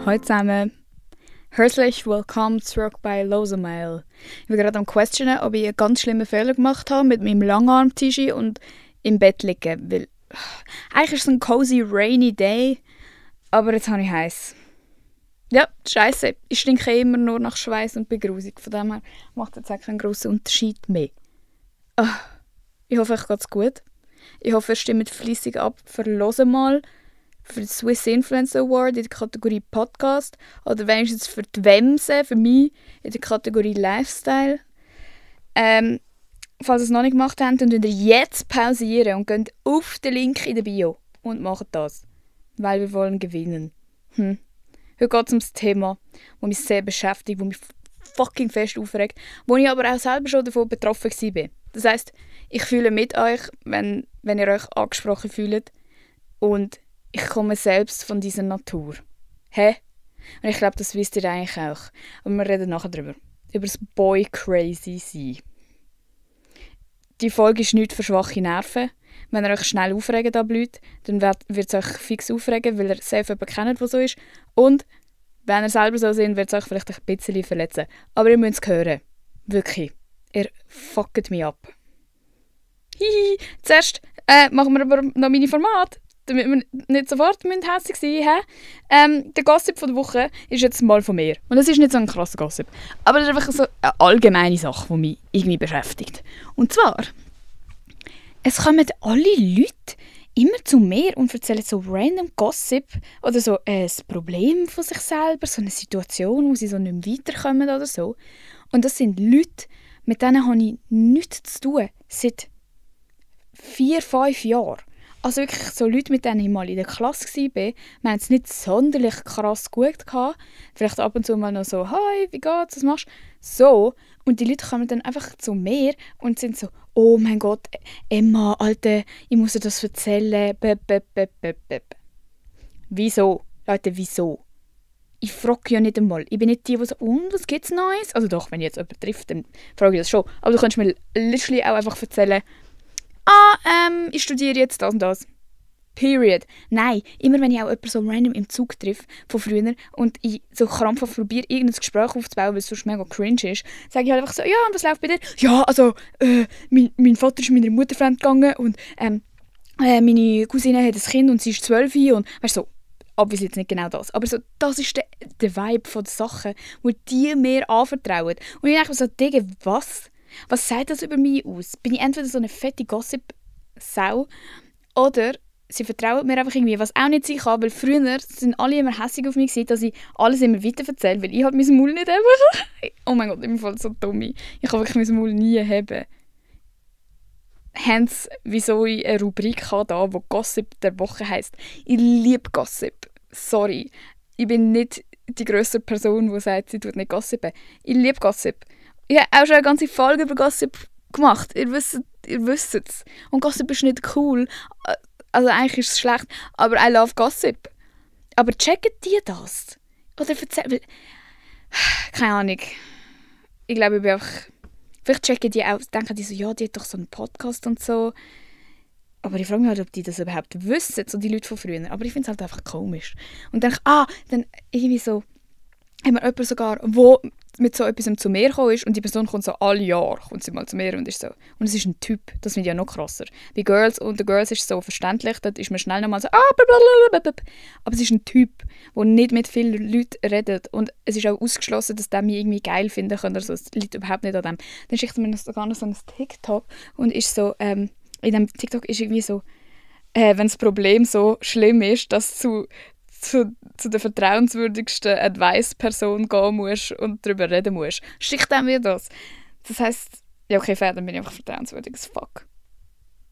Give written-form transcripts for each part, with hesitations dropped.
Hallo zusammen. Herzlich willkommen zurück bei Losemail. Ich bin gerade am questionen, ob ich einen ganz schlimmen Fehler gemacht habe mit meinem Langarm-Tischi und im Bett liegen. Weil eigentlich ist es ein cozy, rainy day, aber jetzt habe ich heiß. Ja, scheiße. Ich stinke immer nur nach Schweiß und bin grusig. Von dem her macht jetzt auch keinen grossen Unterschied mehr. Ich hoffe, euch geht's gut. Ich hoffe, ihr stimmt fleissig ab für Losemail, für den Swiss Influencer Award in der Kategorie Podcast oder wenigstens für die Wemse, für mich, in der Kategorie Lifestyle. Falls ihr es noch nicht gemacht habt, dann könnt ihr jetzt pausieren und geht auf den Link in der Bio und macht das, weil wir wollen gewinnen. Heute geht es um das Thema, das mich sehr beschäftigt, das mich fucking fest aufregt, wo ich aber auch selber schon davon betroffen war. Das heisst, ich fühle mit euch, wenn ihr euch angesprochen fühlt, und ich komme selbst von dieser Natur. Hä? Und ich glaube, das wisst ihr eigentlich auch. Aber wir reden nachher darüber. Über das Boy-Crazy-Sein. Die Folge ist nichts für schwache Nerven. Wenn ihr euch schnell aufregt an Leute, dann wird es euch fix aufregen, weil ihr safe jemanden kennt, der so ist. Und wenn ihr selber so seid, wird es euch vielleicht ein bisschen verletzen. Aber ihr müsst es hören. Wirklich. Ihr fuckt mich ab. Hihi. Zuerst machen wir aber noch meine Formate, damit wir nicht sofort hässlich sein müssen. Der Gossip von der Woche ist jetzt mal von mir. Und das ist nicht so ein krasser Gossip. Aber das ist einfach so eine allgemeine Sache, die mich irgendwie beschäftigt. Und zwar, es kommen alle Leute immer zu mir und erzählen so random Gossip oder so ein Problem von sich selber, so eine Situation, wo sie so nicht mehr weiterkommen oder so. Und das sind Leute, mit denen habe ich nichts zu tun seit 4-5 Jahren. Also wirklich so Leute, mit denen ich mal in der Klasse war, wir haben es nicht sonderlich krass gut gehabt. Vielleicht ab und zu mal noch so, «Hi, wie geht's, was machst du?» So. Und die Leute kommen dann einfach zu mir und sind so, «Oh mein Gott, Emma, Alter, ich muss dir das erzählen.» Wieso? Leute, wieso? Ich frage ja nicht einmal. Ich bin nicht die so, «Und, was gibt's Neues?» Also doch, wenn ich jetzt jemanden trifft, dann frage ich das schon. Aber du kannst mir literally auch einfach erzählen, ich studiere jetzt das und das. Period. Nein, immer wenn ich auch jemanden so random im Zug treffe, von früher, und ich so krampfhaft probiere, irgendein Gespräch aufzubauen, weil es sonst mega cringe ist, sage ich halt einfach so, «Ja, und was läuft bei dir?» «Ja, also, mein Vater ist meiner Mutter fremdgegangen und meine Cousine hat ein Kind und sie ist 12 und weißt du, so, obviously jetzt nicht genau das, aber so, das ist der Vibe von der Sachen, wo die mir anvertrauen. Und ich denke mir so, Digga, was? Was sagt das über mich aus? Bin ich entweder so eine fette Gossip-Sau oder sie vertrauen mir einfach irgendwie, was auch nicht sein kann, weil früher sind alle immer hässlich auf mich gewesen, dass ich alles immer weiterverzähle, weil ich halt mein Maul nicht habe. Oh mein Gott, ich bin voll so dumm. Ich kann wirklich mein Maul nie haben. Hence, wieso ich eine Rubrik habe da, die Gossip der Woche heisst. Ich liebe Gossip. Sorry. Ich bin nicht die grösste Person, die sagt, sie tut nicht gossipen. Ich liebe Gossip. Ich habe auch schon eine ganze Folge über Gossip gemacht. Ihr wisst es. Und Gossip ist nicht cool. Also eigentlich ist es schlecht. Aber I love Gossip. Aber checken die das? Oder erzählen... Keine Ahnung. Ich glaube, ich bin einfach... Vielleicht checken die auch, denken die so, ja, die hat doch so einen Podcast und so. Aber ich frage mich halt, ob die das überhaupt wissen, so die Leute von früher. Aber ich finde es halt einfach komisch. Und dann dann irgendwie so... Haben wir jemanden sogar, der mit so etwas zu mir gekommen ist und die Person kommt so alle Jahre kommt sie mal zu mir und ist so. Und es ist ein Typ, das finde ich ja noch krasser. Bei Girls und The Girls ist es so verständlich, da ist man schnell nochmal so blablabla. Aber es ist ein Typ, der nicht mit vielen Leuten redet und es ist auch ausgeschlossen, dass der mich irgendwie geil finden kann oder so. Es liegt überhaupt nicht an dem. Dann schickt mir sogar noch so ein TikTok und ist so, in dem TikTok ist irgendwie so, wenn das Problem so schlimm ist, dass zu der vertrauenswürdigsten Advice-Person gehen musst und darüber reden musst. Schickt er mir das. Das heisst, ja okay, fair, dann bin ich einfach vertrauenswürdig as fuck.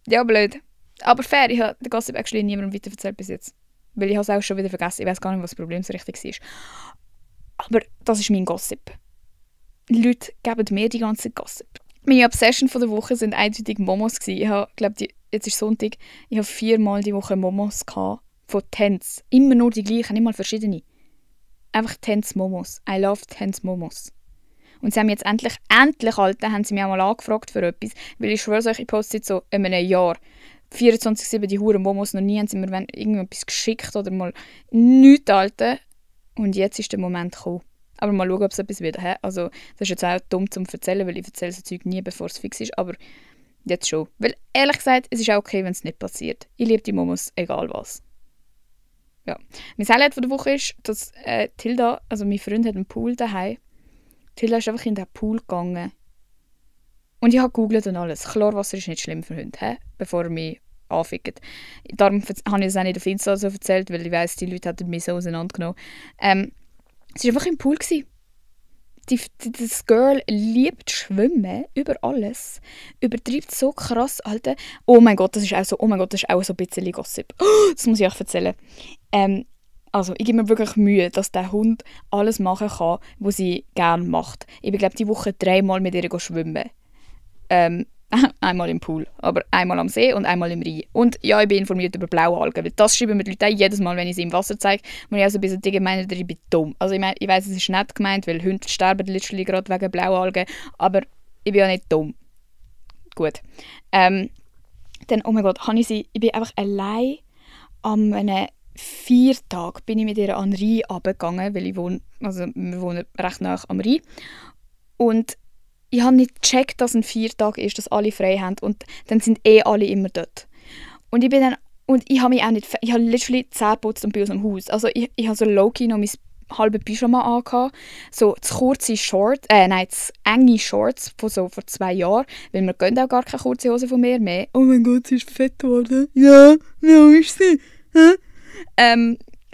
Ja, blöd. Aber fair, ich habe den Gossip actually niemandem weiterverzählt bis jetzt. Weil ich habe es auch schon wieder vergessen. Ich weiß gar nicht, was das Problem so richtig war. Aber das ist mein Gossip. Leute geben mir die ganze Gossip. Meine Obsession von der Woche sind eindeutig Momos gewesen. Ich habe, glaube jetzt ist Sonntag, ich habe 4-mal die Woche Momos gehabt. Von Tens. Immer nur die gleichen, nicht mal verschiedene. Einfach Tens Momos. I love Tens Momos. Und sie haben jetzt endlich, Alter, haben sie mich auch mal angefragt für etwas. Weil ich schwöre euch, ich poste jetzt so in einem Jahr 24/7 die Huren Momos. Noch nie haben sie mir irgendetwas geschickt oder mal nichts, Alter. Und jetzt ist der Moment gekommen. Aber mal schauen, ob es etwas wird. Also, das ist jetzt auch dumm zum Erzählen, weil ich erzähle so Zeug nie, bevor es fix ist. Aber jetzt schon. Weil, ehrlich gesagt, es ist auch okay, wenn es nicht passiert. Ich liebe die Momos, egal was. Ja. Mein Highlight von der Woche ist, dass Tilda, also mein Freund hat einen Pool daheim. Tilda ist einfach in den Pool gegangen. Und ich habe gegoogelt und alles. Chlorwasser ist nicht schlimm für Hunde, bevor er mich anfickt. Darum habe ich es auch nicht auf Insta so erzählt, weil ich weiss, die Leute hätten mich so auseinandergenommen. Sie war einfach im Pool. Das Girl liebt Schwimmen über alles. Übertreibt so krass, Alter. Oh mein Gott, das ist auch so ein bisschen Gossip. Oh, das muss ich euch erzählen. Also, ich gebe mir wirklich Mühe, dass der Hund alles machen kann, was sie gerne macht. Ich bin, glaube ich, die Woche 3-mal mit ihr schwimmen. Einmal im Pool, aber einmal am See und einmal im Rhein. Und ja, ich bin informiert über Blaualgen, weil das schreiben mir die Leute auch jedes Mal, wenn ich sie im Wasser zeige. Und ich also ein bisschen gemeint, ich bin dumm. Also ich weiss, es ist nett gemeint, weil Hunde sterben literally gerade wegen Blaualgen, aber ich bin ja nicht dumm. Gut. Dann, oh mein Gott, ich bin einfach allein an einem 4 Tagen bin ich mit ihr an den Rhein runtergegangen, weil wir wohnen recht nah am Rhein. Und ich habe nicht gecheckt, dass ein 4 Tage ist, dass alle frei haben und dann sind alle immer dort. Und ich habe mich auch nicht, ich habe literally 10 geputzt und bin aus dem Haus. Also ich habe so low-key noch mein halbes Pyjama angehabt, so das kurze Short, das enge Shorts von so vor 2 Jahren, weil wir gehen auch gar keine kurze Hose von mir mehr. Oh mein Gott, sie ist fett geworden. Ja, wo ist sie?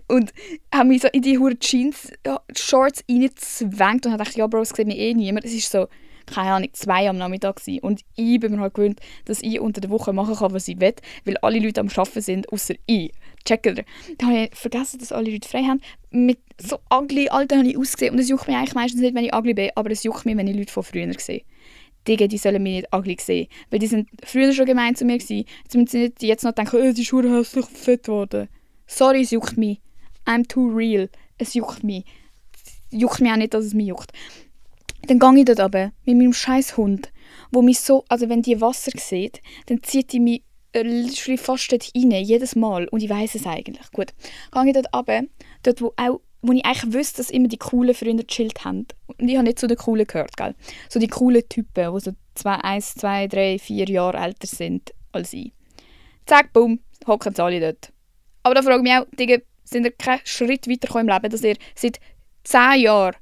Und habe mich so in die hure Jeans-Shorts reingezwängt und habe gedacht, ja Bro, es sieht mich niemand. Es ist so, keine Ahnung, 2 am Nachmittag gewesen. Und ich bin mir halt gewöhnt, dass ich unter der Woche machen kann, was ich will, weil alle Leute am Arbeiten sind, außer ich. Checkt ihr? Da habe ich vergessen, dass alle Leute frei haben. Mit so ugly, Alter, habe ich ausgesehen. Und es juckt mich eigentlich meistens nicht, wenn ich ugly bin, aber es juckt mich, wenn ich Leute von früher sehe. Die sollen mich nicht ugly sehen. Weil die sind früher schon gemein zu mir gewesen. Jetzt müssen sie nicht jetzt noch denken, sie ist verdammt hässlich fett geworden. Sorry, es juckt mich. I'm too real. Es juckt mich. Es juckt mich auch nicht, dass es mich juckt. Dann gehe ich dort runter mit meinem scheiß Hund, wo mich so, also wenn die Wasser sieht, dann zieht die mich fast dort rein, jedes Mal. Und ich weiss es eigentlich. Gut, gehe ich dort runter, dort wo ich eigentlich wüsste, dass immer die coolen Freunde gechillt haben. Und ich habe nicht zu den coolen gehört, gell? So die coolen Typen, die so 1, 2, 3, 4 Jahre älter sind als ich. Zack, bumm, hocken sie alle dort. Aber da frage ich mich auch, Digga, sind ihr keinen Schritt weitergekommen im Leben, dass ihr seit 10 Jahren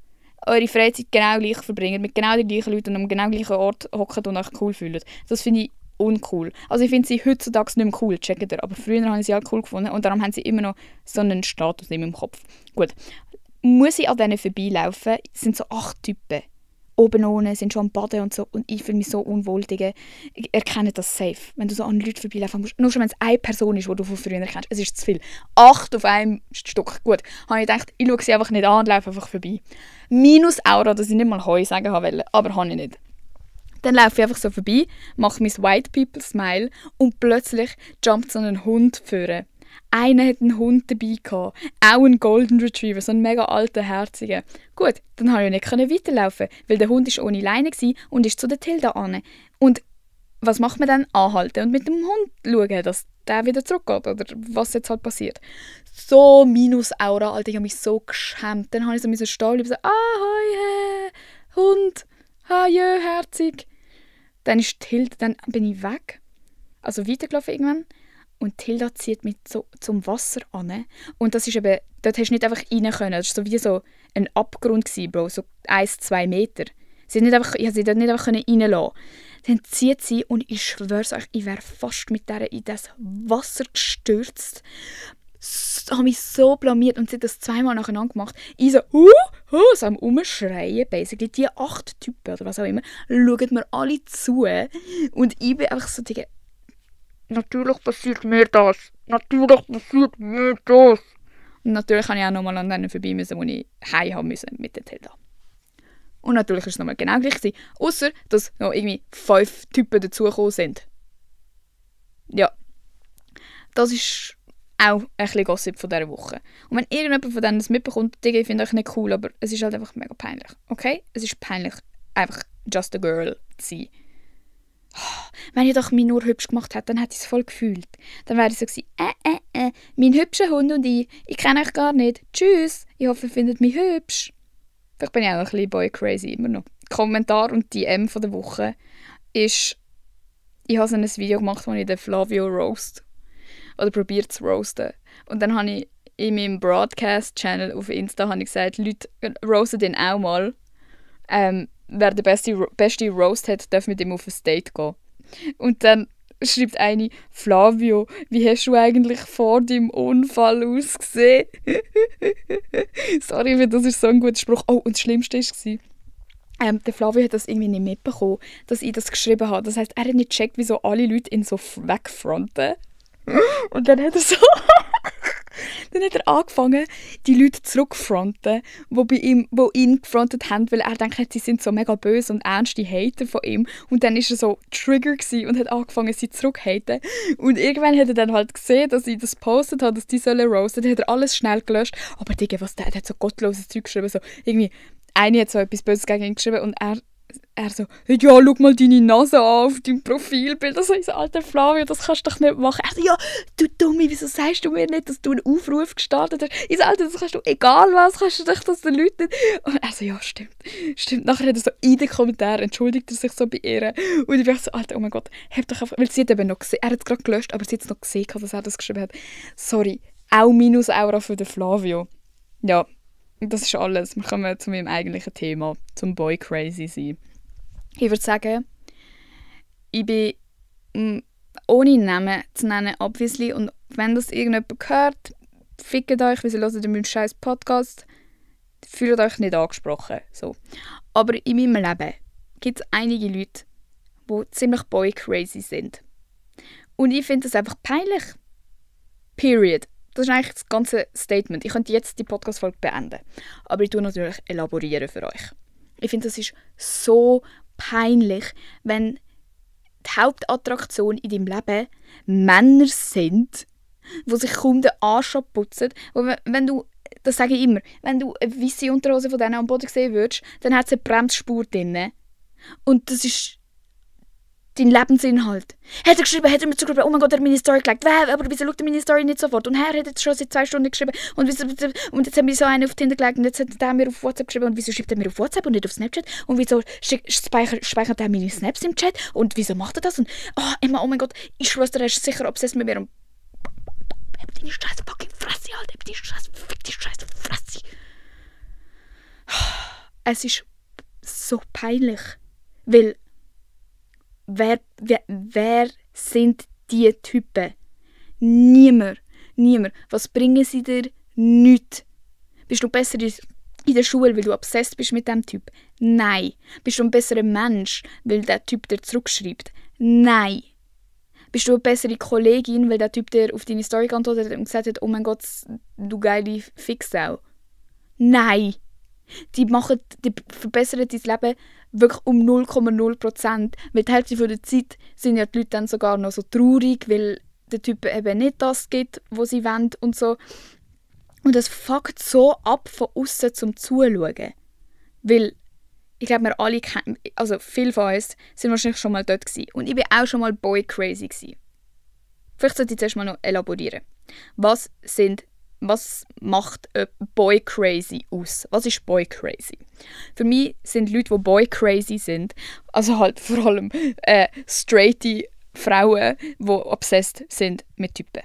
eure Freizeit genau gleich verbringt, mit genau den gleichen Leuten und am genau gleichen Ort hockt und euch cool fühlt. Das finde ich uncool. Also ich finde sie heutzutage nicht mehr cool, checkt ihr. Aber früher habe ich sie halt cool gefunden und darum haben sie immer noch so einen Status in meinem Kopf. Gut. Muss ich an denen vorbeilaufen, es sind so 8 Typen. Oben ohne sind schon am Baden und so. Und ich fühle mich so unwohl, Digga. Ich erkenne das safe. Wenn du so an Leute vorbeilaufen musst. Nur schon, wenn es eine Person ist, die du von früher kennst. Es ist zu viel. 8 auf einem Stück. Gut. Habe ich gedacht, ich schaue sie einfach nicht an und laufe einfach vorbei. Minus Aura, dass ich nicht mal Heu sagen wollte. Aber habe ich nicht. Dann laufe ich einfach so vorbei, mache mein White People Smile und plötzlich jumpt so ein Hund vor. Einer hat einen Hund dabei gehabt, auch einen Golden Retriever, so einen mega alten, herzigen. Gut, dann konnte ich nicht weiterlaufen, weil der Hund war ohne Leine und ist zu der Tilda an. Und was macht man dann? Anhalten und mit dem Hund schauen, dass der wieder zurückgeht oder was jetzt halt passiert. So minus Aura, Alter, ich habe mich so geschämt. Dann habe ich so stehen bleiben, so «Ahoi, Hund, jö, herzig.» Dann ist Tilda, dann bin ich weg, also weitergelaufen irgendwann. Und Tilda zieht mich so zum Wasser an. Und das ist eben, dort hast du nicht einfach rein können. Das war so wie so ein Abgrund, Bro, so 1-2 Meter. Ich konnte sie dort nicht einfach reinlassen. Dann zieht sie und ich schwöre euch, ich wäre fast mit der in das Wasser gestürzt. Ich habe mich so blamiert und sie hat das 2-mal nacheinander gemacht. Ich so, so am Umschreien, basically. Die 8 Typen oder was auch immer, schauen mir alle zu. Und ich bin einfach so, Digga, natürlich passiert mir das. Natürlich passiert mir das. Und natürlich musste ich auch nochmal an denen vorbei müssen, wo ich heim haben musste mit der Tilda. Und natürlich war es nochmal genau gleich. Ausser, dass noch irgendwie 5 Typen dazugekommen sind. Ja. Das ist auch ein bisschen Gossip von dieser Woche. Und wenn irgendjemand von denen das mitbekommt, Digga, ich finde euch nicht cool, aber es ist halt einfach mega peinlich. Okay? Es ist peinlich, einfach just a girl zu sein. Wenn ich doch mich nur hübsch gemacht hätte, dann hätte ich es voll gefühlt. Dann wäre ich so gewesen, mein hübscher Hund und ich kenne euch gar nicht. Tschüss. Ich Ich hoffe, ihr findet mich hübsch. Vielleicht bin ich auch noch ein bisschen boy-crazy, immer noch. Kommentar und DM von der Woche ist, ich habe so ein Video gemacht, wo ich den Flavio roast. Oder probiert zu roasten. Und dann habe ich in meinem Broadcast-Channel auf Insta habe ich gesagt, Leute, roasten den auch mal. Wer den beste Roast hat, darf mit ihm auf ein Date gehen. Und dann schreibt eine, Flavio, wie hast du eigentlich vor deinem Unfall ausgesehen? Sorry, das ist so ein guter Spruch. Oh, und das Schlimmste war, der Flavio hat das irgendwie nicht mitbekommen, dass ich das geschrieben habe. Das heisst, er hat nicht gecheckt, wieso alle Leute ihn so wegfronten. Und dann hat er so... Dann hat er angefangen, die Leute zurückzufronten, die ihn gefrontet haben, weil er denkt, sie sind so mega böse und ernste Hater von ihm. Und dann war er so Trigger und hat angefangen, sie zurückzuhaten. Und irgendwann hat er dann halt gesehen, dass ich das gepostet habe, dass die sollen roasten. Dann hat er alles schnell gelöscht. Aber Digga, der hat so gottloses Zeug geschrieben. So, irgendwie, eine hat so etwas Böses gegen ihn geschrieben und er so, ja, schau mal deine Nase an auf deinem Profilbild. Also ich so, alter Flavio, das kannst du doch nicht machen. Er so, ja, du Dumme, wieso sagst du mir nicht, dass du einen Aufruf gestartet hast? Ich so, alter, das kannst du, egal was, kannst du doch das den Leuten nicht. Und er so, ja, stimmt. Nachher hat er so in den Kommentaren entschuldigt er sich so bei ihr. Und ich bin so, alter, oh mein Gott, hab doch einfach, weil sie hat eben noch gesehen, er hat es gerade gelöscht, aber sie hat es noch gesehen, dass er das geschrieben hat. Sorry, auch Minus-Aura für den Flavio. Ja, das ist alles. Wir kommen zu meinem eigentlichen Thema, zum Boy-Crazy sein. Ich würde sagen, ich bin, ohne Namen zu nennen, obviously, und wenn das irgendjemand hört, fickt euch, wieso hört ihr meinen scheiß Podcast, fühlt euch nicht angesprochen. So. Aber in meinem Leben gibt es einige Leute, die ziemlich boy-crazy sind. Und ich finde das einfach peinlich. Period. Das ist eigentlich das ganze Statement. Ich könnte jetzt die Podcast-Folge beenden. Aber ich tue natürlich elaborieren für euch. Ich finde, das ist so peinlich, wenn die Hauptattraktion in deinem Leben Männer sind, die sich kaum den Arsch abputzen. Wenn du, das sage ich immer, wenn du eine weisse Unterhose von denen am Boden sehen würdest, dann hat sie eine Bremsspur drin. Und das ist dein Lebensinhalt. Hat er mir zugeschrieben, oh mein Gott, er hat meine Story gelegt. Aber wieso schaut er meine Story nicht sofort? Und er hat jetzt schon seit 2 Stunden geschrieben. Und jetzt haben wir so einen auf Tinder gelegt und jetzt hat er mir auf WhatsApp geschrieben. Und wieso schreibt er mir auf WhatsApp und nicht auf Snapchat? Und wieso speichert er meine Snaps im Chat? Und wieso macht er das? Und Emma, oh mein Gott, ich schwöre, er ist sicher obsessed mit mir. Und hab deine scheiß fucking Fresse, Alter. Hab deine scheiß Fresse. Es ist so peinlich. Weil Wer sind die Typen? Niemand. Was bringen sie dir? Nichts. Bist du besser in der Schule, weil du obsessed bist mit dem Typ? Nein. Bist du ein besserer Mensch, weil der Typ dir zurückschreibt? Nein. Bist du eine bessere Kollegin, weil der Typ dir auf deine Story geantwortet hat und gesagt hat, oh mein Gott, du geile Fixsau? Nein. Die verbessern dein Leben wirklich um 0,0%. Weil die Hälfte der Zeit sind ja die Leute dann sogar noch so traurig, weil der Typ eben nicht das gibt, was sie wollen und so. Und das fuckt so ab von außen zum Zuschauen. Weil, ich glaube, wir alle kennen, also viele von uns sind wahrscheinlich schon mal dort gewesen. Und ich war auch schon mal boy-crazy gewesen. Vielleicht sollte ich zuerst mal noch elaborieren. Was macht boy-crazy aus? Was ist boy-crazy? Für mich sind Leute, die boy-crazy sind, also halt vor allem straighte Frauen, die obsessed sind mit Typen.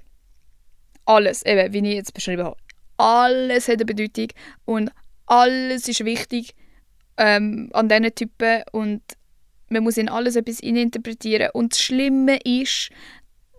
Alles, eben, wie ich jetzt beschrieben habe. Alles hat eine Bedeutung und alles ist wichtig an diesen Typen und man muss in alles etwas interpretieren. Und das Schlimme ist,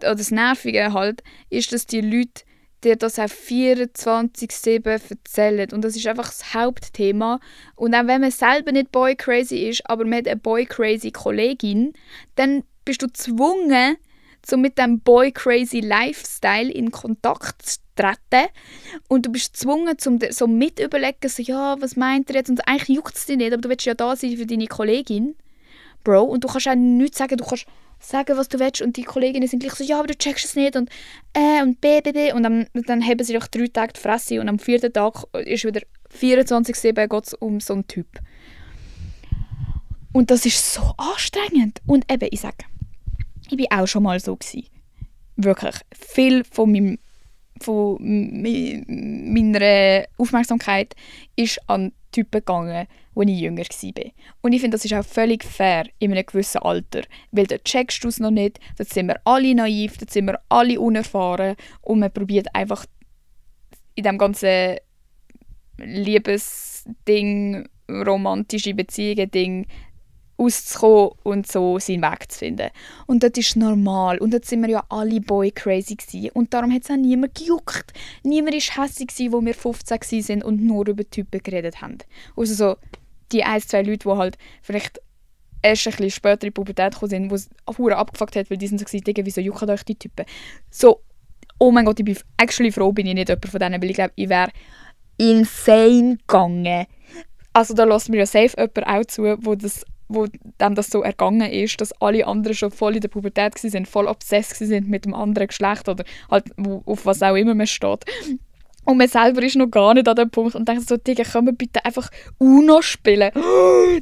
oder das Nervige halt, ist, dass die Leute dir das auch 24/7 erzählen. Und das ist einfach das Hauptthema. Und auch wenn man selber nicht boy-crazy ist, aber man hat eine boy-crazy Kollegin, dann bist du gezwungen, so mit dem boy-crazy Lifestyle in Kontakt zu treten. Und du bist gezwungen, so mitüberlegen, so, ja, was meint er jetzt? Und eigentlich juckt es dich nicht, aber du willst ja da sein für deine Kollegin. Bro, und du kannst auch nichts sagen, du kannst sagen, was du willst und die Kolleginnen sind gleich so, ja, aber du checkst es nicht und b. Und dann haben sie doch 3 Tage die Fresse und am 4. Tag ist wieder 24/7 geht's um so einen Typ. Und das ist so anstrengend. Und eben, ich sage, ich war auch schon mal so gewesen. Wirklich. Viel von meiner Aufmerksamkeit ist an Typen gegangen, als ich jünger war. Und ich finde, das ist auch völlig fair in einem gewissen Alter. Weil dort checkst du es noch nicht, dort sind wir alle naiv, dort sind wir alle unerfahren und man probiert einfach in diesem ganzen Liebesding, romantische Beziehungen-Ding auszukommen und so seinen Weg zu finden. Und das ist normal. Und dort sind wir ja alle boy-crazy gewesen. Und darum hat es auch niemand gejuckt. Niemand war hässlich gewesen, als wir 15 waren und nur über Typen geredet haben. Also so die 1-2 Leute, die halt vielleicht erst ein bisschen später in die Pubertät gekommen sind, die es verdammt abgefuckt hat, weil die sind so gesagt, wieso jucken euch die Typen? So, oh mein Gott, ich bin actually froh, bin ich nicht jemand von denen, weil ich glaube, ich wäre insane gegangen. Also da lässt mir ja safe jemand auch zu, wo dem das so ergangen ist, dass alle anderen schon voll in der Pubertät waren, voll obsessed waren mit dem anderen Geschlecht oder halt auf was auch immer man steht. Und man selber ist noch gar nicht an dem Punkt und denkt so, Digga, können wir bitte einfach UNO spielen?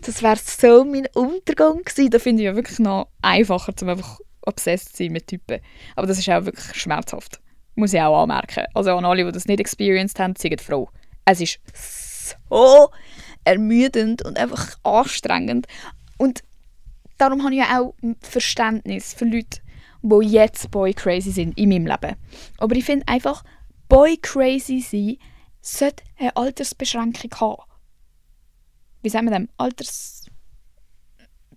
Das wäre so mein Untergang gewesen. Da finde ich ja wirklich noch einfacher, um einfach obsessed zu sein mit Typen. Aber das ist auch wirklich schmerzhaft. Muss ich auch anmerken. Also an alle, die das nicht experienced haben, seid froh. Es ist so ermüdend und einfach anstrengend. Und darum habe ich ja auch Verständnis für Leute, die jetzt boy-crazy sind in meinem Leben. Aber ich finde einfach, boy-crazy sein sollte eine Altersbeschränkung haben. Wie sagen wir das?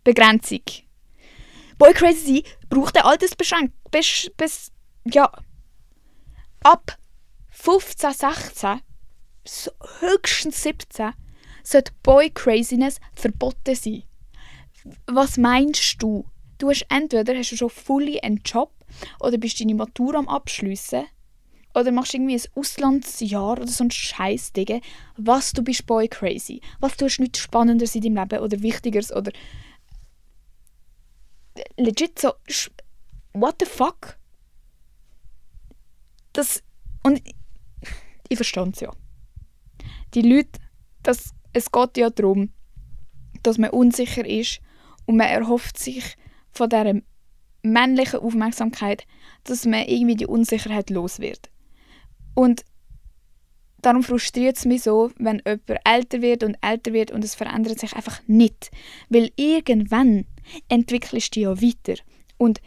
Altersbegrenzung. Boy-crazy sein braucht eine Altersbeschränkung. Ja. Ab 15, 16, so höchstens 17, sollte Boy-Craziness verboten sein. Was meinst du? Entweder hast du schon fully einen Job oder bist deine Matur am Abschliessen oder machst irgendwie ein Auslandsjahr oder so ein Scheiß, Digga. Was, du bist boy-crazy. Was, du hast nichts Spannenderes in deinem Leben oder Wichtigeres oder legit so, what the fuck? Und ich verstehe es ja. Die Leute, es geht ja darum, dass man unsicher ist und man erhofft sich von dieser männlichen Aufmerksamkeit, dass man irgendwie die Unsicherheit los wird. Und darum frustriert es mich so, wenn jemand älter wird und es verändert sich einfach nicht. Weil irgendwann entwickelst du dich ja weiter und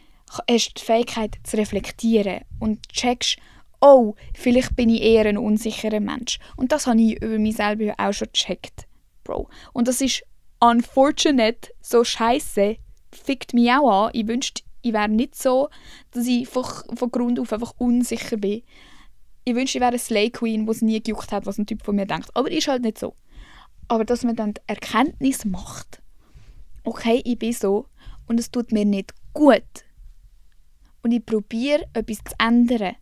hast die Fähigkeit zu reflektieren und checkst, oh, vielleicht bin ich eher ein unsicherer Mensch. Und das habe ich über mich selber auch schon gecheckt, Bro. Und das ist unfortunate, so scheisse, fickt mich auch an. Ich wünschte, ich wäre nicht so, dass ich von Grund auf einfach unsicher bin. Ich wünschte, ich wäre eine Slay Queen, die es nie gejuckt hat, was ein Typ von mir denkt. Aber ist halt nicht so. Aber dass man dann die Erkenntnis macht, okay, ich bin so und es tut mir nicht gut. Und ich probiere, etwas zu ändern.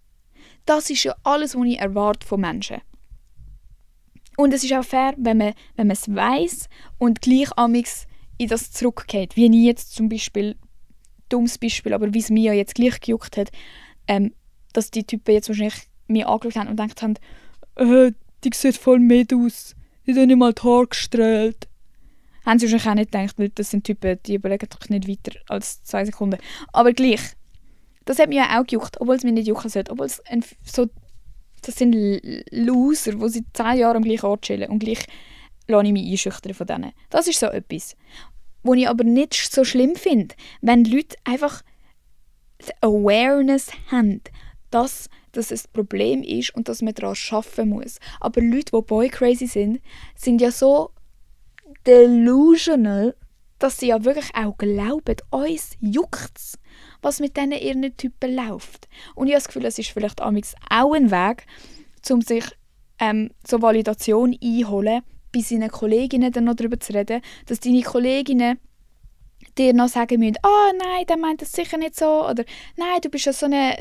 Das ist ja alles, was ich erwarte von Menschen. Und es ist auch fair, wenn man es weiss und gleich amix in das zurückgeht. Wie ich jetzt zum Beispiel, dummes Beispiel, aber wie es mir ja jetzt gleich gejuckt hat, dass die Typen jetzt wahrscheinlich mich angeschaut haben und gedacht haben, die sieht voll mit aus, die haben nicht mal die Haare gestrahlt. Haben sie wahrscheinlich auch nicht gedacht, weil das sind Typen, die überlegen doch nicht weiter als 2 Sekunden. Aber gleich, das hat mich ja auch gejuckt, obwohl es mich nicht jucken sollte. Obwohl es das sind Loser, die seit 10 Jahren am gleichen Ort chillen und gleich lasse ich mich einschüchtern von denen. Das ist so etwas. Was ich aber nicht so schlimm finde, wenn Leute einfach die Awareness haben, dass das ein Problem ist und dass man daran arbeiten muss. Aber Leute, die boy-crazy sind ja so delusional, dass sie ja wirklich auch glauben, uns juckt's, was mit diesen ihren Typen läuft. Und ich habe das Gefühl, es ist vielleicht auch ein Weg, um sich so Validation einholen, bei seinen Kolleginnen dann noch darüber zu reden, dass deine Kolleginnen dir noch sagen müssen, nein, der meint das sicher nicht so, oder nein, du bist ja so eine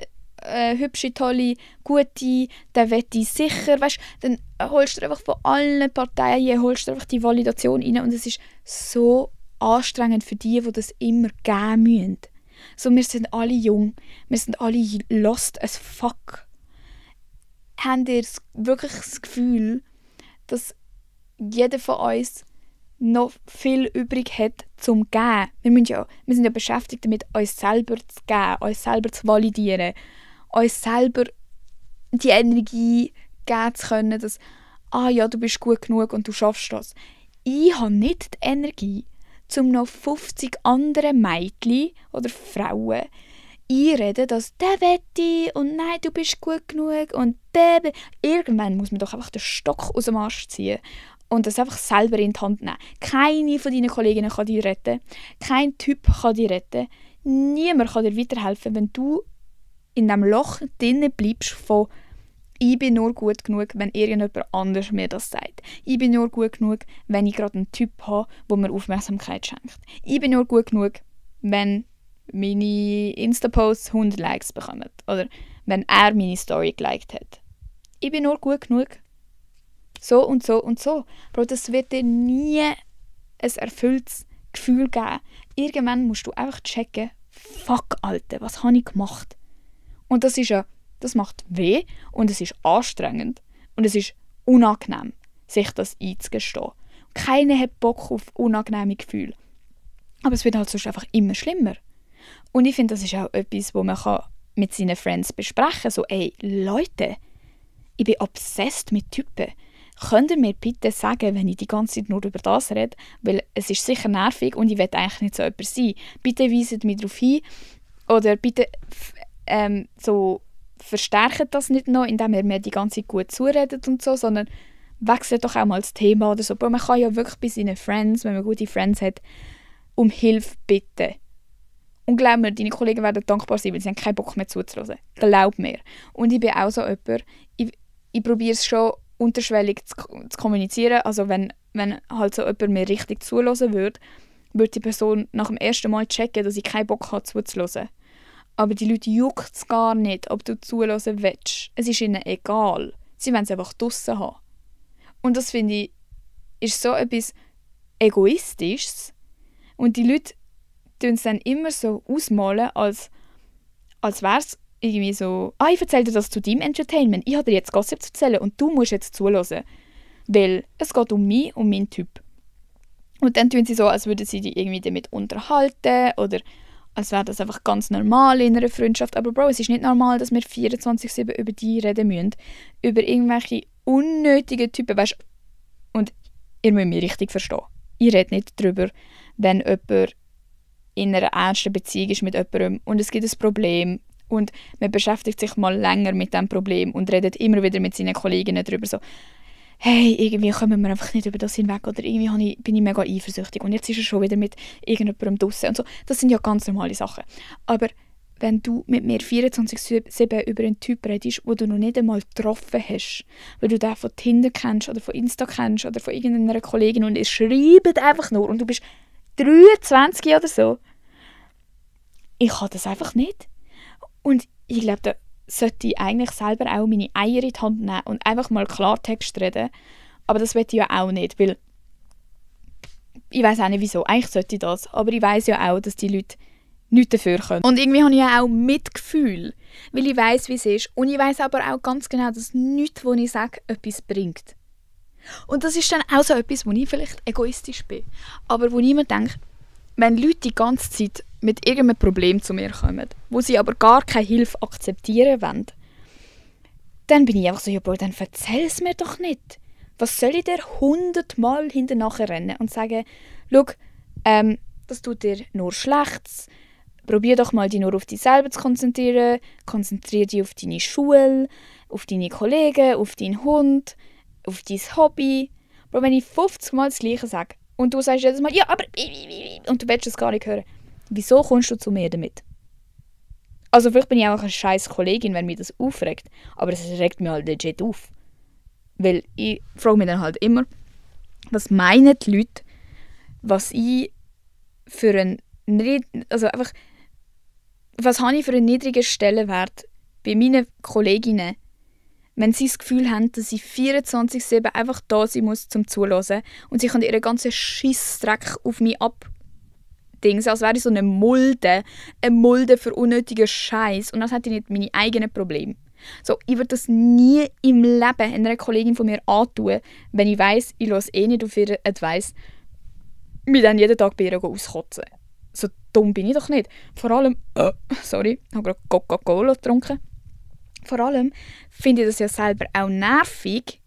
hübsche, tolle, gute, der wette ich sicher, weißt, dann holst du einfach von allen Parteien holst du einfach die Validation rein und es ist so anstrengend für die das immer geben müssen. So, wir sind alle jung, wir sind alle lost as fuck. Habt ihr wirklich das Gefühl, dass jeder von uns noch viel übrig hat zum Geben? Wir sind ja beschäftigt damit, uns selber zu geben, uns selber zu validieren, uns selber die Energie geben zu können, dass ja, du bist gut genug und du schaffst das. Ich habe nicht die Energie, um noch 50 andere Mädchen oder Frauen einreden, dass «der wette» und «nein, du bist gut genug» und «der...» Irgendwann muss man doch einfach den Stock aus dem Arsch ziehen und das einfach selber in die Hand nehmen. Keine von deinen Kolleginnen kann dich retten. Kein Typ kann dich retten. Niemand kann dir weiterhelfen, wenn du in diesem Loch drinnen bleibst von «Ich bin nur gut genug, wenn irgendjemand anders mir das sagt. Ich bin nur gut genug, wenn ich gerade einen Typ habe, der mir Aufmerksamkeit schenkt. Ich bin nur gut genug, wenn meine Insta-Posts 100 Likes bekommen. Oder wenn er meine Story geliked hat. Ich bin nur gut genug. So und so und so. Bro, das wird dir nie ein erfülltes Gefühl geben. Irgendwann musst du einfach checken, fuck, Alter, was habe ich gemacht? Und das macht weh und es ist anstrengend und es ist unangenehm, sich das einzugestehen. Keiner hat Bock auf unangenehme Gefühle. Aber es wird halt sonst einfach immer schlimmer. Und ich finde, das ist auch etwas, was man mit seinen Friends besprechen kann. So, ey, Leute, ich bin obsessed mit Typen. Könnt ihr mir bitte sagen, wenn ich die ganze Zeit nur über das rede? Weil es ist sicher nervig und ich will eigentlich nicht so jemand sein. Bitte weiset mich darauf hin. Oder bitte verstärkt das nicht noch, indem ihr mir die ganze Zeit gut zuredet und so, sondern wechselt doch auch mal das Thema oder so. Aber man kann ja wirklich bei seinen Friends, wenn man gute Friends hat, um Hilfe bitten. Und glaub mir, deine Kollegen werden dankbar sein, weil sie haben keinen Bock mehr zuzuhören. Glaub mir. Und ich bin auch so jemand, ich probiere es schon unterschwellig zu kommunizieren. Also wenn halt so jemand mir richtig zuhören würde die Person nach dem ersten Mal checken, dass ich keinen Bock habe zuzuhören. Aber die Leute juckt es gar nicht, ob du zuhören willst. Es ist ihnen egal. Sie wollen es einfach draussen haben. Und das finde ich, ist so etwas Egoistisches. Und die Leute tun es dann immer so ausmalen, als wäre es irgendwie so, ich erzähle dir das zu deinem Entertainment. Ich habe dir jetzt Gossip zu erzählen und du musst jetzt zuhören. Weil es geht um mich und meinen Typ. Und dann tun sie so, als würden sie dich irgendwie damit unterhalten oder als wäre das einfach ganz normal in einer Freundschaft. Aber Bro, es ist nicht normal, dass wir 24/7 über die reden müssen. Über irgendwelche unnötigen Typen, weißt. Und ihr müsst mich richtig verstehen. Ich rede nicht darüber, wenn jemand in einer ernsten Beziehung ist mit jemandem und es gibt ein Problem und man beschäftigt sich mal länger mit diesem Problem und redet immer wieder mit seinen Kolleginnen darüber so, hey, irgendwie kommen wir einfach nicht über das hinweg oder irgendwie bin ich mega eifersüchtig und jetzt ist er schon wieder mit irgendjemandem draussen und so. Das sind ja ganz normale Sachen. Aber wenn du mit mir 24/7 über einen Typ redest, den du noch nicht einmal getroffen hast, weil du den von Tinder kennst oder von Insta kennst oder von irgendeiner Kollegin und ihr schreibt einfach nur und du bist 23 oder so. Ich kann das einfach nicht. Und ich glaube, da sollte ich eigentlich selber auch meine Eier in die Hand nehmen und einfach mal Klartext reden. Aber das will ich ja auch nicht, weil ich weiß auch nicht wieso. Eigentlich sollte ich das. Aber ich weiß ja auch, dass die Leute nichts dafür können. Und irgendwie habe ich ja auch Mitgefühl, weil ich weiß, wie es ist. Und ich weiß aber auch ganz genau, dass nichts, was ich sage, etwas bringt. Und das ist dann auch so etwas, wo ich vielleicht egoistisch bin. Aber wo ich mir denke, wenn Leute die ganze Zeit mit irgendeinem Problem zu mir kommen, wo sie aber gar keine Hilfe akzeptieren wollen, dann bin ich einfach so, ja, Bro, dann erzähl es mir doch nicht. Was soll ich dir 100-mal hinterher rennen und sagen, schau, das tut dir nur Schlechtes, probier doch mal, dich nur auf dich selber zu konzentrieren, konzentriere dich auf deine Schule, auf deine Kollegen, auf deinen Hund, auf dein Hobby. Aber wenn ich 50 Mal das Gleiche sage und du sagst jedes Mal, ja, aber und du willst es gar nicht hören, wieso kommst du zu mir damit? Also vielleicht bin ich auch eine scheiß Kollegin, wenn mich das aufregt, aber es regt mich halt legit auf. Weil ich frage mich dann halt immer, was meinen die Leute, was ich für einen, also einfach, was habe ich für einen niedrigen Stellenwert bei meinen Kolleginnen, wenn sie das Gefühl haben, dass ich 24/7 einfach da sein muss, zum Zuhören und sie können ihren ganzen Scheissdreck auf mich abdingsen, als wäre ich so eine Mulde für unnötigen Scheiß und das hätte ich nicht meine eigenen Probleme. So, ich würde das nie im Leben einer Kollegin von mir antun, wenn ich weiss, ich höre eh nicht auf ihre Advice, mich dann jeden Tag bei ihr auskotzen. So dumm bin ich doch nicht. Vor allem, sorry, ich habe gerade Coca-Cola getrunken. Vor allem finde ich das ja selber auch nervig,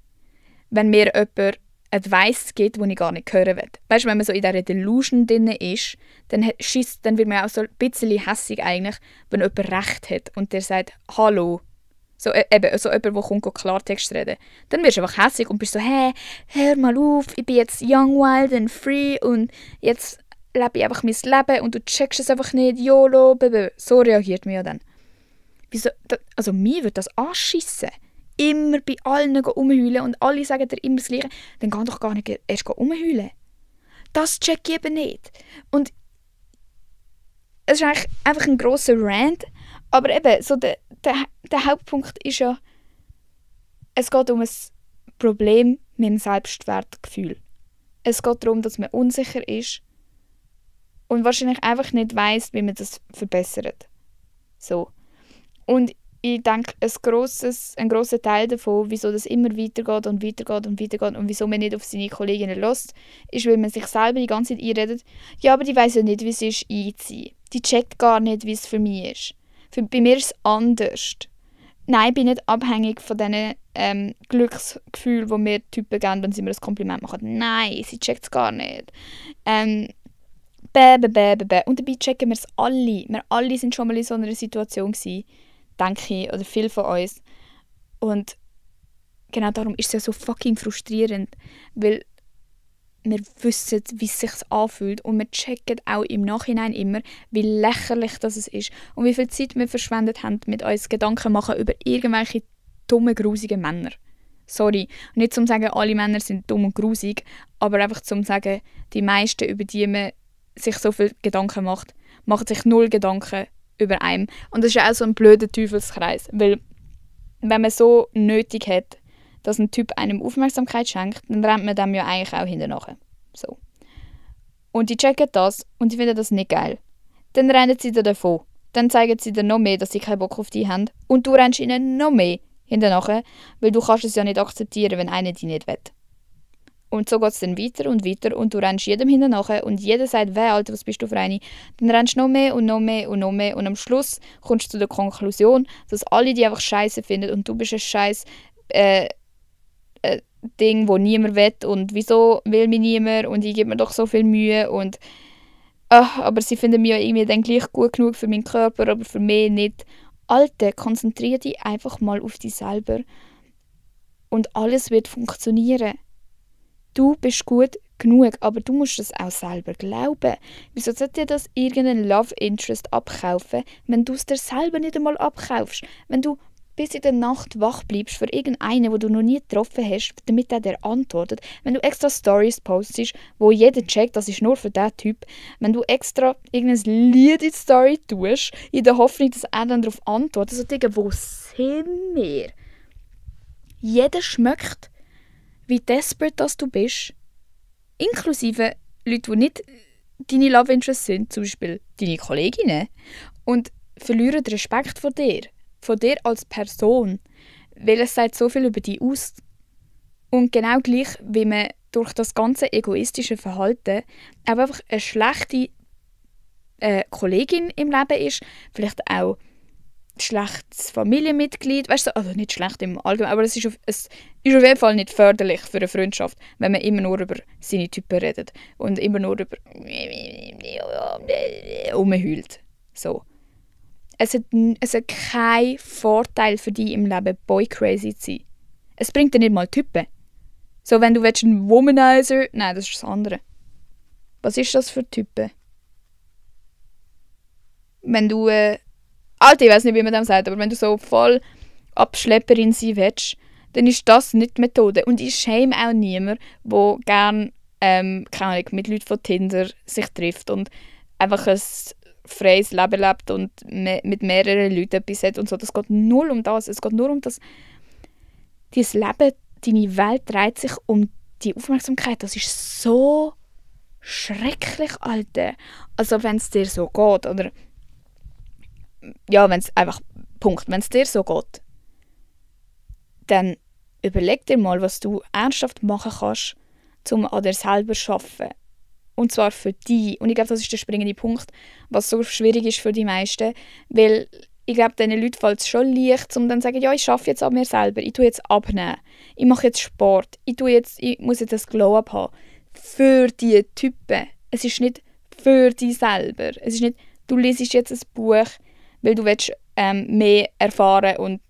wenn mir jemand Advice gibt, die ich gar nicht hören will. Weißt du, wenn man so in dieser Delusion drin ist, dann wird man auch so ein bisschen hässig eigentlich, wenn jemand Recht hat und der sagt «Hallo». So, eben, so jemand, der kommt Klartext reden. Dann wirst du einfach hässig und bist so «Hey, hör mal auf, ich bin jetzt young, wild and free und jetzt lebe ich einfach mein Leben und du checkst es einfach nicht, YOLO, baby». So reagiert man ja dann. Wieso? Also mir würde das anschissen. Immer bei allen rumheulen und alle sagen dir immer das Gleiche. Dann geh doch gar nicht erst rumheulen. Das check ich eben nicht. Und es ist eigentlich einfach ein grosser Rant. Aber eben, so der Hauptpunkt ist ja, es geht um ein Problem mit dem Selbstwertgefühl. Es geht darum, dass man unsicher ist und wahrscheinlich einfach nicht weiss, wie man das verbessert. So. Und ich denke, ein grosser Teil davon, wieso das immer weitergeht und weitergeht und weitergeht und wieso man nicht auf seine Kolleginnen hört, ist, weil man sich selber die ganze Zeit einredet, ja, aber die weiss ja nicht, wie es ist, einzuziehen. Die checkt gar nicht, wie es für mich ist. Bei mir ist es anders. Nein, ich bin nicht abhängig von diesen Glücksgefühlen, die mir Typen geben, wenn sie mir ein Kompliment machen. Nein, sie checkt es gar nicht. Und dabei checken wir es alle. Wir alle sind schon mal in so einer Situation gewesen, denke ich, oder viele von uns. Und genau darum ist es ja so fucking frustrierend, weil wir wissen, wie es sich anfühlt und wir checken auch im Nachhinein immer, wie lächerlich das ist und wie viel Zeit wir verschwendet haben, mit uns Gedanken machen über irgendwelche dummen, grusigen Männer. Sorry, nicht zum sagen, alle Männer sind dumm und grusig, aber einfach zum sagen, die meisten, über die man sich so viel Gedanken macht, machen sich null Gedanken über einen. Und das ist ja auch so ein blöder Teufelskreis, weil wenn man so nötig hat, dass ein Typ einem Aufmerksamkeit schenkt, dann rennt man dem ja eigentlich auch hinterher. So. Und die checken das und die finden das nicht geil. Dann rennen sie dir davon. Dann zeigen sie dir noch mehr, dass sie keinen Bock auf dich haben. Und du rennst ihnen noch mehr hinterher, weil du kannst es ja nicht akzeptieren, wenn einer dich nicht will. Und so geht es dann weiter und weiter und du rennst jedem hinterher und jeder sagt, wer, Alter, was bist du für eine? Dann rennst du noch mehr und noch mehr und noch mehr und am Schluss kommst du zu der Konklusion, dass alle die einfach scheiße finden und du bist ein scheiß Ding, wo niemand will und wieso will mich niemand und ich gebe mir doch so viel Mühe und aber sie finden mich ja irgendwie dann gleich gut genug für meinen Körper, aber für mich nicht. Alter, konzentriere dich einfach mal auf dich selber und alles wird funktionieren. Du bist gut genug, aber du musst es auch selber glauben. Wieso sollte dir das irgendein Love Interest abkaufen, wenn du es dir selber nicht einmal abkaufst? Wenn du bis in der Nacht wach bleibst für irgendeinen, den du noch nie getroffen hast, damit er dir antwortet. Wenn du extra Stories postest, wo jeder checkt, das ist nur für diesen Typ. Wenn du extra irgendein Lied in die Story tust, in der Hoffnung, dass er dann darauf antwortet. Also Digga, wo sind wir? Jeder schmeckt, wie desperate das du bist. Inklusive Leute, die nicht deine Love Interests sind, zum Beispiel deine Kolleginnen. Und verlieren den Respekt vor dir als Person, weil es sagt so viel über dich aus. Und genau gleich, wie man durch das ganze egoistische Verhalten auch einfach eine schlechte Kollegin im Leben ist, vielleicht auch ein schlechtes Familienmitglied, weißt du, also nicht schlecht im Allgemeinen, aber es ist auf jeden Fall nicht förderlich für eine Freundschaft, wenn man immer nur über seine Typen redet und immer nur über rumheult. So. Es hat keinen Vorteil für dich im Leben, boy-crazy zu sein. Es bringt dir nicht mal Typen. So, wenn du einen Womanizer... Nein, das ist das andere. Was ist das für Typen? Wenn du... Alter, ich weiß nicht, wie man das sagt, aber wenn du so voll Abschlepperin sein willst, dann ist das nicht die Methode. Und ich schäme auch niemanden, der gerne keine Ahnung, mit Leuten von Tinder sich trifft und einfach ein freies Leben lebt und mit mehreren Leuten etwas hat und so. Das geht null um das. Es geht nur um das, dein Leben, deine Welt dreht sich um die Aufmerksamkeit. Das ist so schrecklich, Alter. Also wenn es dir so geht, oder ja, wenn es einfach, Punkt, wenn es dir so geht, dann überleg dir mal, was du ernsthaft machen kannst, um an dir selber zu arbeiten. Und zwar für dich. Und ich glaube, das ist der springende Punkt, was so schwierig ist für die meisten. Weil ich glaube, diesen Leuten fällt es schon leicht, um dann zu sagen, ja, ich arbeite jetzt an mir selber, ich tue jetzt abnehmen, ich mache jetzt Sport, ich muss jetzt ein Glow-Up haben. Für diese Typen. Es ist nicht für dich selber. Es ist nicht, du liest jetzt ein Buch, weil du willst, mehr erfahren und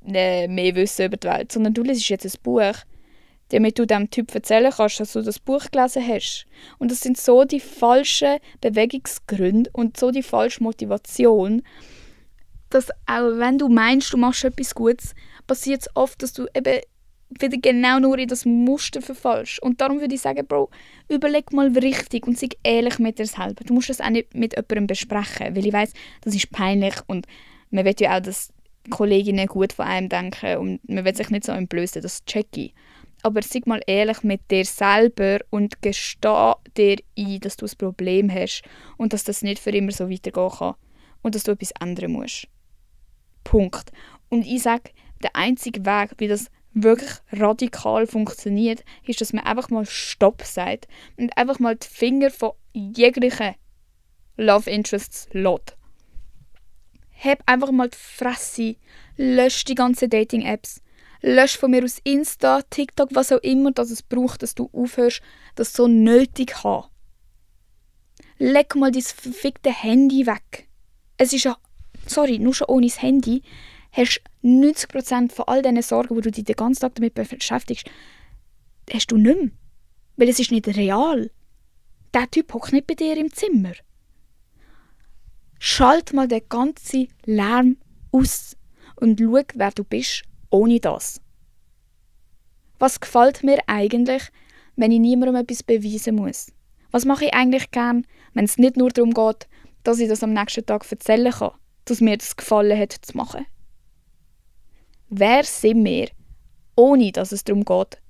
mehr wissen über die Welt, sondern du liest jetzt ein Buch, damit du dem Typ erzählen kannst, dass du das Buch gelesen hast. Und das sind so die falschen Bewegungsgründe und so die falsche Motivation, dass auch wenn du meinst, du machst etwas Gutes, passiert es oft, dass du eben wieder genau nur in das Muster verfallst. Und darum würde ich sagen, Bro, überleg mal richtig und sei ehrlich mit dir selber. Du musst das auch nicht mit jemandem besprechen, weil ich weiss, das ist peinlich und man will ja auch, dass Kolleginnen gut von einem denken und man will sich nicht so entblößen, das checke ich. Aber sei mal ehrlich mit dir selber und gesteh dir ein, dass du ein Problem hast und dass das nicht für immer so weitergehen kann und dass du etwas ändern musst. Punkt. Und ich sage, der einzige Weg, wie das wirklich radikal funktioniert, ist, dass man einfach mal Stopp sagt und einfach mal die Finger von jeglichen Love Interests lässt. Heb einfach mal die Fresse, lösch die ganzen Dating-Apps, lösch von mir aus Insta, TikTok, was auch immer, dass es braucht, dass du aufhörst, das so nötig zu haben. Leg mal dein verfickte Handy weg. Es ist ja, sorry, nur schon ohne das Handy hast 90% von all diesen Sorgen, wo du dich den ganzen Tag damit beschäftigst, hast du nicht mehr. Weil es ist nicht real. Der Typ hockt nicht bei dir im Zimmer. Schalt mal den ganzen Lärm aus und schau, wer du bist, ohne das. Was gefällt mir eigentlich, wenn ich niemandem etwas beweisen muss? Was mache ich eigentlich gern, wenn es nicht nur darum geht, dass ich das am nächsten Tag erzählen kann, dass mir das gefallen hat zu machen? Wer sind wir, ohne dass es darum geht,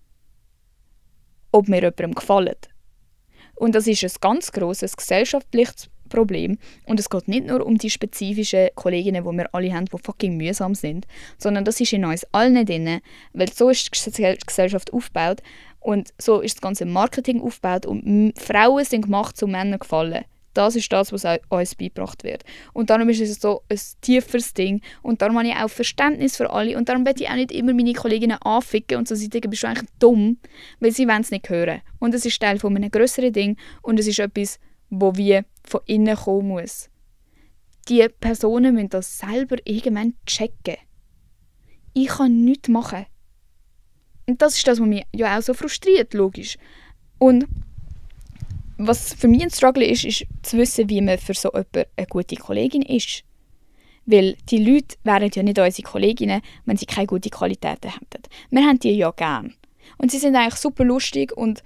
ob wir jemandem gefallen? Und das ist ein ganz grosses gesellschaftliches Problem. Und es geht nicht nur um die spezifischen Kolleginnen, die wir alle haben, die fucking mühsam sind, sondern das ist in uns allen drin, weil so ist die Gesellschaft aufgebaut und so ist das ganze Marketing aufgebaut und Frauen sind gemacht, um Männern gefallen. Das ist das, was uns beigebracht wird. Und darum ist es so ein tieferes Ding. Und darum habe ich auch Verständnis für alle. Und darum werde ich auch nicht immer meine Kolleginnen anficken und so sagen, bist du eigentlich dumm, weil sie wollen es nicht hören. Und es ist Teil von einem grösseren Ding und es ist etwas, wo wir von innen kommen muss. Die Personen müssen das selber irgendwann checken. Ich kann nichts machen. Und das ist das, was mich ja auch so frustriert, logisch. Und was für mich ein Struggle ist, ist zu wissen, wie man für so jemanden eine gute Kollegin ist. Weil die Leute wären ja nicht unsere Kolleginnen, wenn sie keine guten Qualitäten hätten. Wir haben die ja gern. Und sie sind eigentlich super lustig und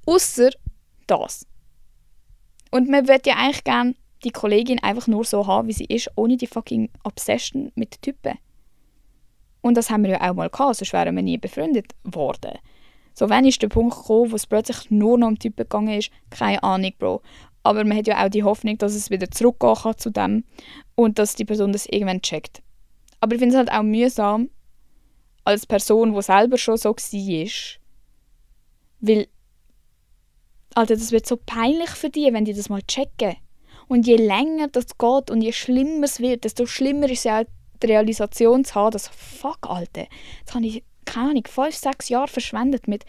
ausser das. Und man würde ja eigentlich gerne die Kollegin einfach nur so haben, wie sie ist, ohne die fucking Obsession mit Typen. Und das haben wir ja auch mal gehabt, sonst wären wir nie befreundet worden. So, wann ist der Punkt gekommen, wo es plötzlich nur noch um Typen gegangen ist? Keine Ahnung, Bro. Aber man hat ja auch die Hoffnung, dass es wieder zurückgehen kann zu dem und dass die Person das irgendwann checkt. Aber ich finde es halt auch mühsam, als Person, die selber schon so war, weil, Alter, das wird so peinlich für die, wenn die das mal checken. Und je länger das geht und je schlimmer es wird, desto schlimmer ist es ja auch die Realisation zu haben, dass, fuck, Alter, jetzt habe ich, keine Ahnung, 5-6 Jahre verschwendet mit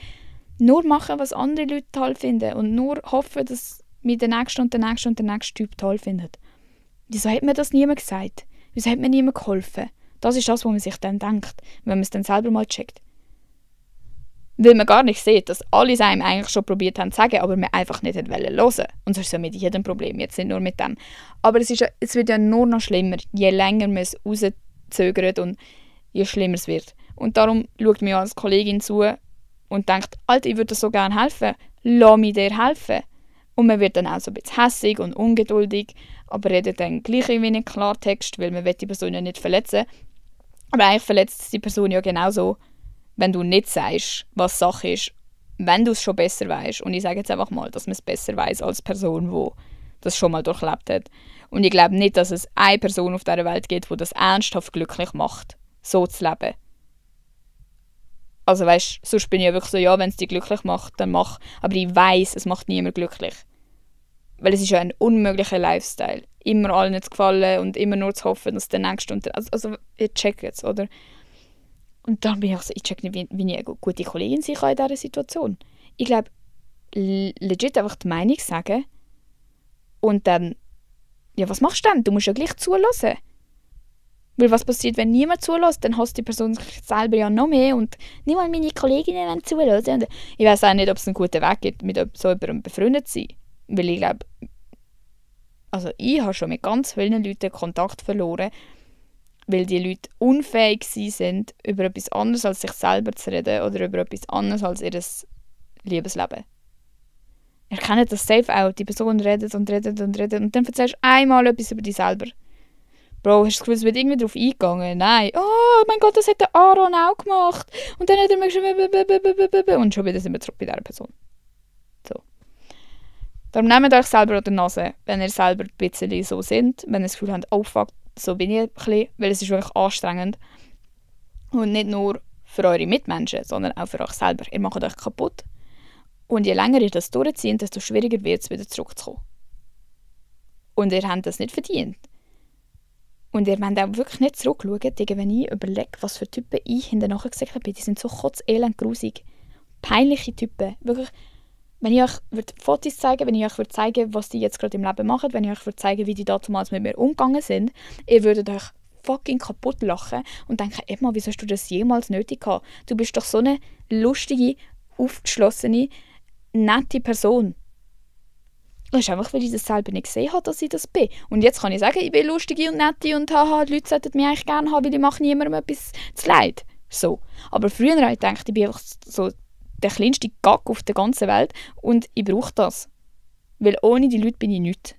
nur machen, was andere Leute toll finden und nur hoffen, dass mich der Nächste und der Nächste und der nächste Typ toll findet. Wieso hat mir das niemand gesagt? Wieso hat mir niemand geholfen? Das ist das, was man sich dann denkt, wenn man es dann selber mal checkt. Weil man gar nicht sieht, dass alle es einem eigentlich schon probiert haben zu sagen, aber man einfach nicht hören wollte. Und so ist es ja mit jedem Problem, jetzt nicht nur mit dem. Aber es wird ja nur noch schlimmer, je länger man es rauszögert und je schlimmer es wird. Und darum schaut mir als Kollegin zu und denkt, Alter, ich würde dir so gerne helfen, lass mich dir helfen. Und man wird dann auch so ein bisschen hässig und ungeduldig, aber redet dann gleich wie in Klartext, weil man die Person ja nicht verletzen. Aber eigentlich verletzt es die Person ja genauso, wenn du nicht sagst, was Sache ist, wenn du es schon besser weißt. Und ich sage jetzt einfach mal, dass man es besser weiß als Person, die das schon mal durchlebt hat. Und ich glaube nicht, dass es eine Person auf dieser Welt gibt, die das ernsthaft glücklich macht, so zu leben. Also weißt, sonst bin ich ja wirklich so, ja, wenn es dich glücklich macht, dann mach. Aber ich weiss, es macht niemand glücklich. Weil es ist ja ein unmöglicher Lifestyle. Immer allen zu gefallen und immer nur zu hoffen, dass der Nächste... Also ihr checkt es, oder? Und dann bin ich auch so, ich check nicht, wie ich eine gute Kollegin sein kann in dieser Situation. Ich glaube, legit einfach die Meinung sagen und dann, ja, was machst du dann? Du musst ja gleich zulassen. Weil was passiert, wenn niemand zulässt, dann hasst die Person sich selber ja noch mehr und nicht mal meine Kolleginnen wollen zulassen. Ich weiß auch nicht, ob es einen guten Weg gibt, mit so jemandem befreundet zu sein. Weil ich glaube, also ich habe schon mit ganz vielen Leuten Kontakt verloren, weil die Leute unfähig sind, über etwas anderes als sich selber zu reden oder über etwas anderes als ihr Liebesleben. Ihr kennt das safe auch. Die Person redet und redet und redet und dann erzählst du einmal etwas über dich selber. Bro, hast du das Gefühl, es wird irgendwie darauf eingegangen? Nein. Oh mein Gott, das hat der Aaron auch gemacht. Und dann hat er mir geschrieben, und schon wieder sind wir zurück bei dieser Person. So. Darum nehmt euch selber an der Nase, wenn ihr selber ein bisschen so sind, wenn ihr das Gefühl habt, oh fuck, so bin ich ein bisschen, weil es ist wirklich anstrengend. Und nicht nur für eure Mitmenschen, sondern auch für euch selber. Ihr macht euch kaputt. Und je länger ihr das durchzieht, desto schwieriger wird es, wieder zurückzukommen. Und ihr habt das nicht verdient. Und ihr wollt auch wirklich nicht zurückschauen, wenn ich überlege, was für Typen ich hinterher gesagt habe. Die sind so kotzelend grusig. Peinliche Typen. Wirklich. Wenn ich euch Fotos zeigen würde, wenn ich euch zeigen was die jetzt gerade im Leben machen, wenn ich euch zeigen wie die damals mit mir umgegangen sind, ihr würdet euch fucking kaputt lachen und denken, Emma, wieso hast du das jemals nötig gehabt? Du bist doch so eine lustige, aufgeschlossene, nette Person. Das ist einfach, weil ich das selber nicht gesehen habe, dass ich das bin. Und jetzt kann ich sagen, ich bin lustige und nette und haha, die Leute sollten mich eigentlich gerne haben, weil ich mache niemandem etwas zu leid. So. Aber früher habe ich gedacht, ich bin einfach so der kleinste Gag auf der ganzen Welt und ich brauche das. Weil ohne die Leute bin ich nichts.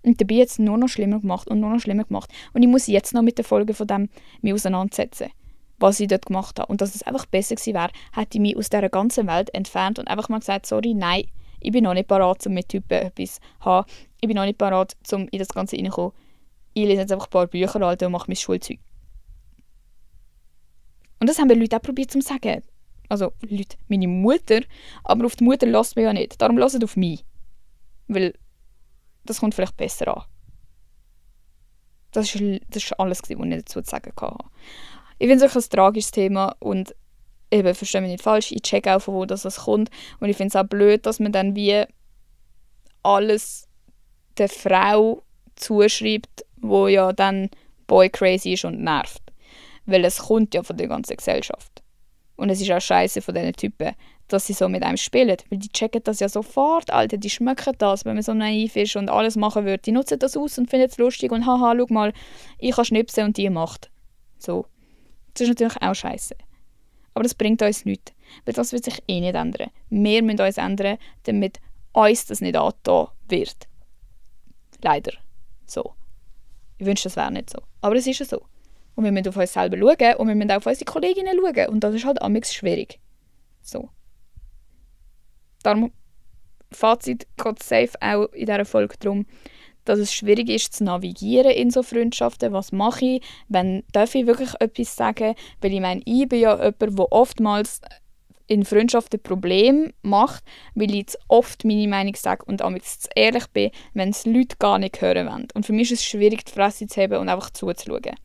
Und dabei hat es nur noch schlimmer gemacht und nur noch schlimmer gemacht. Und ich muss jetzt noch mit den Folgen von dem mich auseinandersetzen, was ich dort gemacht habe. Und dass es einfach besser gewesen wäre, hätte ich mich aus dieser ganzen Welt entfernt und einfach mal gesagt, sorry, nein, ich bin noch nicht parat, um mit Typen etwas zu haben. Ich bin noch nicht parat, um in das Ganze reinzukommen. Ich lese jetzt einfach ein paar Bücher, Alter, und mache mein Schulzeug. Und das haben die Leute auch probiert zu sagen. Also Leute, meine Mutter, aber auf die Mutter lasst mich ja nicht. Darum lasst auf mich. Weil das kommt vielleicht besser an. Das ist alles, was ich dazu zu sagen hatte. Ich finde es auch ein tragisches Thema und eben, verstehe mich nicht falsch, ich check auch, von wo das kommt. Und ich finde es auch blöd, dass man dann wie alles der Frau zuschreibt, wo ja dann boy crazy ist und nervt. Weil es kommt ja von der ganzen Gesellschaft. Und es ist auch scheiße von diesen Typen, dass sie so mit einem spielen. Weil die checken das ja sofort, Alter, die schmecken das, wenn man so naiv ist und alles machen würde. Die nutzen das aus und finden es lustig und haha, schau mal, ich kann schnipsen und die macht. So. Das ist natürlich auch scheiße. Aber das bringt uns nichts, weil das wird sich eh nicht ändern. Wir müssen uns ändern, damit uns das nicht angetan wird. Leider. So. Ich wünschte, das wäre nicht so. Aber es ist ja so. Und wir müssen auf uns selber schauen und wir müssen auch auf unsere Kolleginnen schauen. Und das ist halt amigs schwierig. So. Darum, Fazit geht safe auch in dieser Folge darum, dass es schwierig ist, zu navigieren in so Freundschaften. Was mache ich? Darf ich wirklich etwas sagen? Weil ich meine, ich bin ja jemand, der oftmals in Freundschaften Probleme macht, weil ich zu oft meine Meinung sage und amigs zu ehrlich bin, wenn es Leute gar nicht hören wollen. Und für mich ist es schwierig, die Fresse zu haben und einfach zuzuschauen.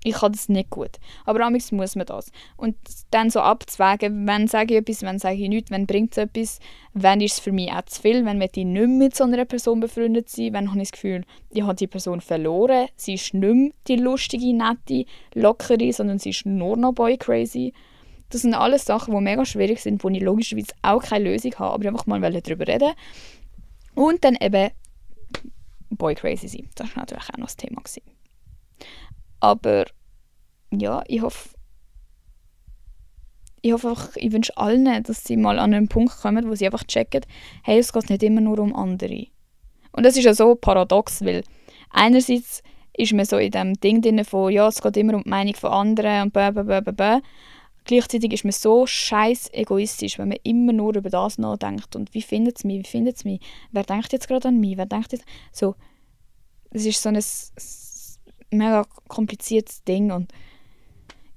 Ich kann das nicht gut. Aber amigs muss man das. Und dann so abzuwägen, wann sage ich etwas, wann sage ich nichts, wann bringt es etwas, wann ist es für mich auch zu viel, wann möchte ich nicht mehr mit so einer Person befreundet sein, wann habe ich das Gefühl, ich habe die Person verloren, sie ist nicht mehr die lustige, nette, lockere, sondern sie ist nur noch boy-crazy. Das sind alles Sachen, die mega schwierig sind, wo ich logischerweise auch keine Lösung habe, aber einfach mal darüber reden. Und dann eben boy-crazy sein. Das war natürlich auch noch das Thema. Aber ja, ich hoffe einfach, ich wünsche allen, dass sie mal an einen Punkt kommen, wo sie einfach checken, hey, es geht nicht immer nur um andere. Und das ist ja so paradox, weil einerseits ist man so in dem Ding drin von, ja, es geht immer um die Meinung von anderen und blablabla. Gleichzeitig ist man so scheiß egoistisch, wenn man immer nur über das nachdenkt und wie findet es mich, wer denkt jetzt gerade an mich, wer denkt jetzt, so, es ist so ein mega kompliziertes Ding und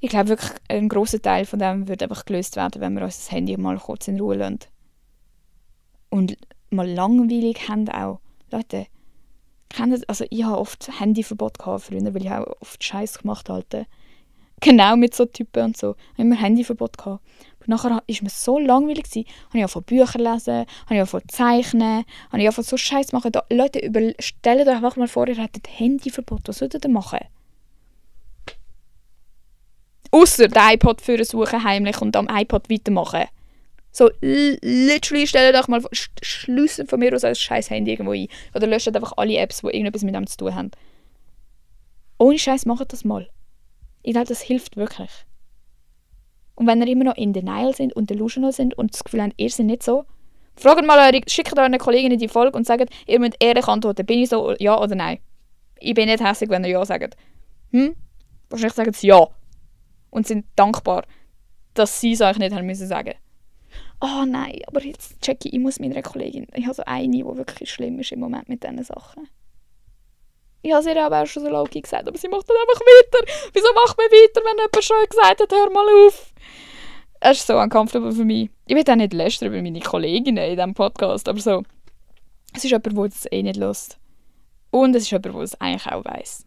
ich glaube wirklich, ein grosser Teil von dem wird einfach gelöst werden, wenn wir uns das Handy mal kurz in Ruhe lassen. Und mal langweilig haben auch. Leute, also ich habe oft Handyverbot gehabt früher, weil ich auch oft Scheiß gemacht habe. Genau mit so Typen und so. Ich habe immer Handyverbot gehabt. Aber nachher war mir so langweilig. Habe ich angefangen Bücher lesen, habe ich angefangen zeichnen, habe ich angefangen so Scheiß machen. Leute, stellt euch einfach mal vor, ihr hättet Handyverbot. Was solltet ihr machen? Ausser den iPod für suchen heimlich und am iPod weitermachen. So, literally stellt euch mal vor, schliessen von mir aus ein scheiß Handy irgendwo ein. Oder löscht einfach alle Apps, die irgendetwas mit dem zu tun haben. Ohne Scheiß, macht das mal. Ich glaube, das hilft wirklich. Und wenn ihr immer noch in Denial sind und delusional sind und das Gefühl habt, ihr seid nicht so, schickt euren Kolleginnen die Folge und sagt, ihr müsst ehrlich antworten, bin ich so, ja oder nein? Ich bin nicht hässlich, wenn ihr ja sagt. Wahrscheinlich sagen sie ja. Und sind dankbar, dass sie es euch nicht haben müssen sagen. Oh nein, aber jetzt check ich muss meiner Kollegin, ich habe so eine, die wirklich schlimm ist im Moment mit diesen Sachen. Ich habe es ihr aber auch schon so laut gesagt, aber sie macht dann einfach weiter. Wieso macht man weiter, wenn jemand schon gesagt hat, hör mal auf? Es ist so uncomfortable für mich. Ich will auch nicht lästern über meine Kolleginnen in diesem Podcast, aber so, es ist jemand, der das eh nicht hört. Und es ist jemand, der es eigentlich auch weiss.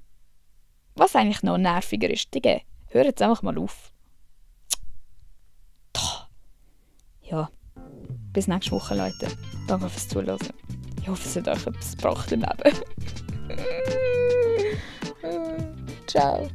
Was eigentlich noch nerviger ist, Digga, hör jetzt einfach mal auf. Ja, bis nächste Woche, Leute. Danke fürs Zuhören. Ich hoffe, es hat euch etwas gebracht im Leben. Ciao.